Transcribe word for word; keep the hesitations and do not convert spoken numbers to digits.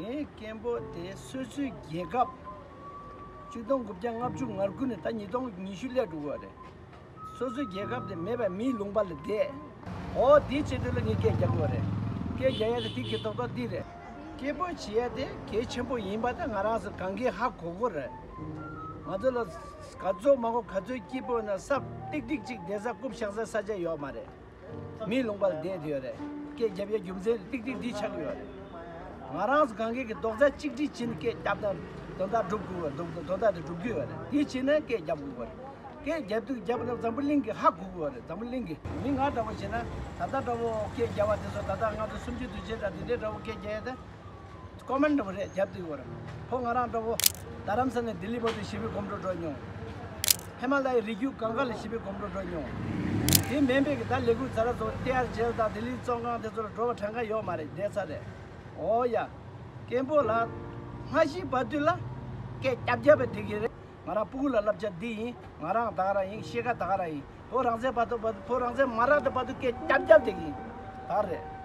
ངའི་སྐད་འབོད་དེ་སོ་སོའི་རྒྱལ་ཁབ་ཆིག་སྟོང་དགུ་བརྒྱ་ལྔ་བཅུ་ང་དགུ་ནས་ད་ཉིས་སྟོང་ཉི་ཤུ་སླེབས་འགྲོ་གི་ཡོད་རེད། སོ་སོའི་རྒྱལ་ཁབ་དེ་མེད་པའི་མིའི་ལུང་པ་ལ་བསྡད། འོ་དེའི་ཆེད་དུ་ལ་ངས་སྐད་རྒྱག་གི་ཡོད་རེད། སྐད་རྒྱག་ཡ་དེ་དེ་གི་ཐོག་ཐོག་འདི་རེད། སྐད་འབོད་བྱེད་ཡ་དེ་གལ་ཆེན་པོ་ཡིན་པ་དེ་ང་རང་ཚོ་གང་གས་ཧ་གོ་གི་རེད། ང་ཚོ་ལ་ག་ཚོད་མང་པོ་ག་ཚོད་སྐད་འབོད་ན་ས་ཏིག་ཏིག་ཅིག་བསྡད་ས་རྐུབ་བཞག་ས་ས་ཆ་ཡོད་མ་རེད། མིའི་ལུང་པ་ལ་བསྡད་དེ་ཡོད་རེད། སྐད་རྒྱབ་ཡ་རྒྱུ་མཚན་ཏིག་ཏིག་འདི་ཆགས་ཀྱི་ཡོད་རེད། ང་རང་ཚོ་གང་གས་ཀྱི་རྡོག་རྩ་གཅིག་སྒྲིལ་བྱས་ནས་སྐད་རྒྱབ་ན་དོན་དག་སྒྲུབ་དགོས་པ་འདུག་དོན་དག་དེ་སྒྲུབ་ཀྱི་ཡོད་རེད། དེ་བྱས་ན་སྐད་རྒྱབ་དགོས་པ་རེད། སྐད་རྒྱབ་དུས་རྒྱབ་ན་འཛམ་བུ་གླིང་གི་ཧ་གོ་དགོས་པ་རེད། འཛམ་བུ་གླིང་གི་མི་ང་འདྲ་བོ་བྱས་ན་ད་ལྟ་འདྲ་བོ་སྐད་རྒྱབ་པ་དེ་ཚོ་ད་ལྟ་ང་ཚོ་སུམ་ཅུ་དུས་ཆེན་འདྲ་དེ་འདྲའི་འདྲ་བོ་སྐད་རྒྱབ་ཡ་དེ། ཀོ་མེན་འདྲ་བོ་རེད་རྒྱབ་དུས་བར། ཕོ་ང་རང་འདྲ་བོ། རྡ་རམ་ས་ནས་ལྡི་ལི་བར་དུ་ཞི་བའི་གོམ་བགྲོད་འགྲོ་མྱོང་། ཧི་མ་ལ་ཡའི་རི་རྒྱུད་གང་ག་ལ་ཞི་བའི་གོམ་བགྲོད་འགྲོ་མྱོང་། དེ་མིན་པའི་གི་ད་ལས་འགུལ་ཛ་ར་ཚོ་ཏི་ཨར་ཇེལ་དང་ལྡི་ལི་བཙོན་ཁང་དེ་ཚོ་ལ་འགྲོ་བ་གྲངས་ཀ་ཡོད་མ་རེད་བསྡད་ཚར་རེད། འོ་ཡ། སྐད་འབོད་ལ། སྔ་ཕྱི་བར་དུ་ལ། སྐད་རྒྱབ་རྒྱབ་པའི་དེ་གི་རེད། ང་རང་སྤུ་གུ་ལ་བསླབ་བྱ་འདི་ཡིན། ང་རང་ད་ག་རང་ཡིན། ཤེས་ཀ་ད་ག་རང་ཡིན། བོད་རང་བཙན་བར་དུ་བར་དུ་བོད་རང་བཙན་མ་རག་དུ་བར་དུ་སྐད་རྒྱབ་རྒྱབ་དེ་གི་ཡིན། ད་ག་རེད།